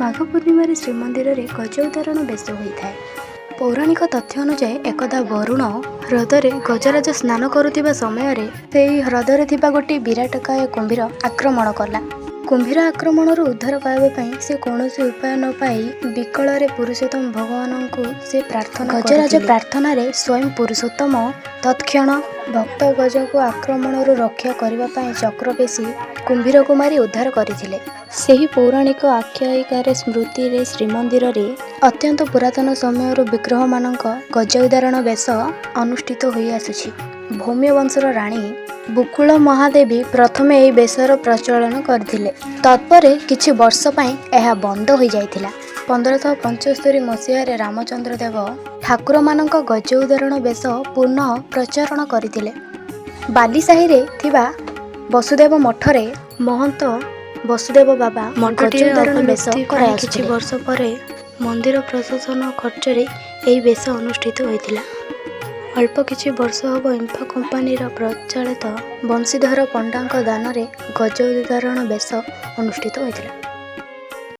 ମାଘ ପୂର୍ଣ୍ଣିମାରେ ଶ୍ରୀମନ୍ଦିରରେ ଗଜ ଉଦାହରଣ ବେଶ ହୋଇଥାଏ। ପୌରାଣିକ ତଥ୍ୟ ଅନୁଯାୟୀ, ଏକଦା ବରୁଣ ହ୍ରଦରେ ଗଜରାଜ ସ୍ନାନ କରୁଥିବା ସମୟରେ ସେହି ହ୍ରଦରେ ଥିବା ଗୋଟିଏ ବିରାଟକାୟ କୁମ୍ଭୀର ଆକ୍ରମଣ କଲା। କୁମ୍ଭୀର ଆକ୍ରମଣରୁ ଉଦ୍ଧାର ପାଇବା ପାଇଁ ସେ କୌଣସି ଉପାୟ ନ ପାଇ ବିକଳରେ ପୁରୁଷୋତ୍ତମ ଭଗବାନଙ୍କୁ ସେ ପ୍ରାର୍ଥନା। ଗଜରାଜ ପ୍ରାର୍ଥନାରେ ସ୍ୱୟଂ ପୁରୁଷୋତ୍ତମ ତତ୍କ୍ଷଣ ଭକ୍ତ ଗଜକୁ ଆକ୍ରମଣରୁ ରକ୍ଷା କରିବା ପାଇଁ ଚକ୍ର ପେଶି କୁମ୍ଭୀରକୁ ମାରି ଉଦ୍ଧାର କରିଥିଲେ। ସେହି ପୌରାଣିକ ଆଖ୍ୟାୟିକାର ସ୍ମୃତିରେ ଶ୍ରୀମନ୍ଦିରରେ ଅତ୍ୟନ୍ତ ପୁରାତନ ସମୟରୁ ବିଗ୍ରହମାନଙ୍କ ଗଜ ଉଦାହରଣ ବେଶ ଅନୁଷ୍ଠିତ ହୋଇଆସୁଛି। ଭୌମ୍ୟ ବଂଶର ରାଣୀ ବୁକୁଳ ମହାଦେବୀ ପ୍ରଥମେ ଏହି ବେଶର ପ୍ରଚଳନ କରିଥିଲେ। ତତ୍ପରେ କିଛି ବର୍ଷ ପାଇଁ ଏହା ବନ୍ଦ ହୋଇଯାଇଥିଲା। 1575 ମସିହାରେ ରାମଚନ୍ଦ୍ର ଦେବ ଠାକୁରମାନଙ୍କ ଗଜ ଉଦାହରଣ ବେଶ ପୁନଃ ପ୍ରଚଳନ କରିଥିଲେ। ବାଲିସାହିରେ ଥିବା ବସୁଦେବ ମଠରେ ମହନ୍ତ ବସୁଦେବ ବାବା ଗଜ ମଠଟିର ଉଦାହରଣ ବେଶ ଅବଲୁପ୍ତି ପାଇଁ କିଛି କରାଇ ଆସୁଥିଲେ। ବର୍ଷ ପରେ ମନ୍ଦିର ପ୍ରଶାସନ ଖର୍ଚ୍ଚରେ ଏହି ବେଶ ଅନୁଷ୍ଠିତ ହୋଇଥିଲା। ଅଳ୍ପ କିଛି ବର୍ଷ ହେବ ଇମ୍ଫା କମ୍ପାନୀର ପ୍ରଚାଳିତ ବଂଶୀଧର ପଣ୍ଡାଙ୍କ ଦାନରେ ଗଜ ଉଦାହରଣ ବେଶ ଅନୁଷ୍ଠିତ ହୋଇଥିଲା।